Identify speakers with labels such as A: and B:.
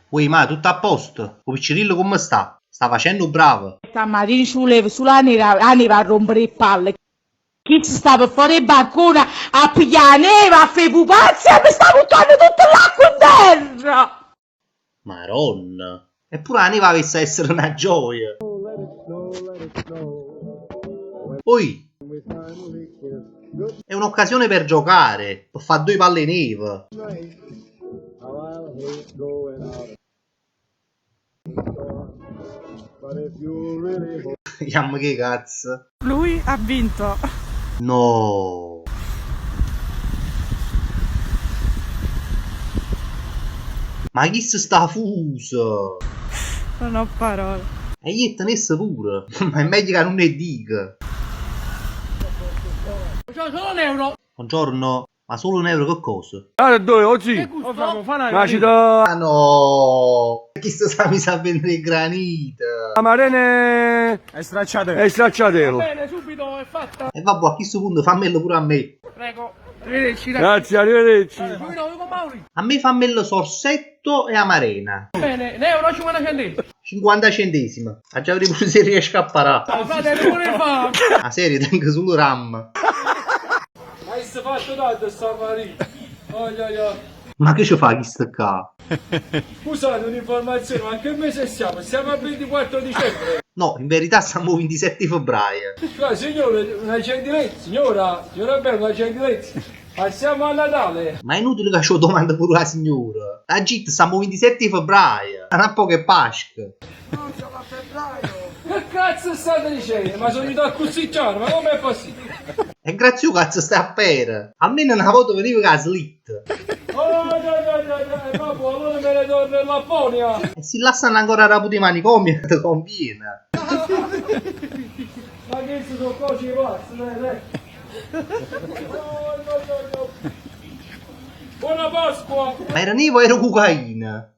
A: Uè ma tutto a posto? 'O piccerillo comme sta? Sta facenno 'o bravo?
B: Stammatina ce vuleva sulo 'a neve, 'a neve a rompere 'e palle. Chisto stava fore 'e barcone a piglià 'a neve, a fa 'e pupazze e me sta vuttanno tutta l'acqua 'nterra!
A: Maronna! E pure 'a neve avessa essere na gioia! Oi! È un'occasione per giocare, pe fa doje palle 'e neve! Jamm che cazz!
C: Lui ha vinto.
A: No! Ma chist sta fuso!
C: Non ho parole.
A: E io 'e tenesse pure, ma è meglio ca nun 'e dico.
D: Solo un euro.
A: Buongiorno, ma solo un euro che cosa?
E: Ah, dove, o zì? Una
A: Ah no! Chisto s'ha miso a vendere 'e granite!
E: Amarene e stracciatelo.
D: Bene, subito è fatta.
A: E vabbò, a chisto punto fammello pure a me.
D: Prego. Arrivederci.
E: Grazie, arrivederci.
A: A me fammello sorsetto e amarena.
D: Bene, un euro 50 centesimi.
A: 50 centesimi. Aggia vedè pure se riesco a parà.
D: Frate, non ne fa.
A: 'A serie tengo solo RAM.
E: Ma che si fatto tanto stamattina? Oh, oh, oh.
A: Ma che ce fa chisto ccà?
E: Scusate un'informazione, ma che mese siamo? Siamo al 24 dicembre.
A: No, in verità siamo il 27 febbraio.
E: Scusa, signore, una gentilezza, signora, signora Bella, una gentilezza. Ma siamo a Natale.
A: Ma è inutile che ce lo domanda pure la signora. La git siamo il 27 febbraio. Tra poco è Pasqua.
E: Che cazzo state dicendo? Ma sono venuto così chiaro, ma com'è possibile?
A: E grazie a cazzo stai a pere. Almeno una volta veniva con la slitta.
E: Oh, no, no, no, no, eh, vabbè, allora me ne torno in Lapponia.
A: E se lasciano ancora rapu di manicomio, ti conviene.
E: Ma che sono cose pazze, dai, dai. Oh, no, no, no. Buona Pasqua!
A: Ma era neve o era cocaina?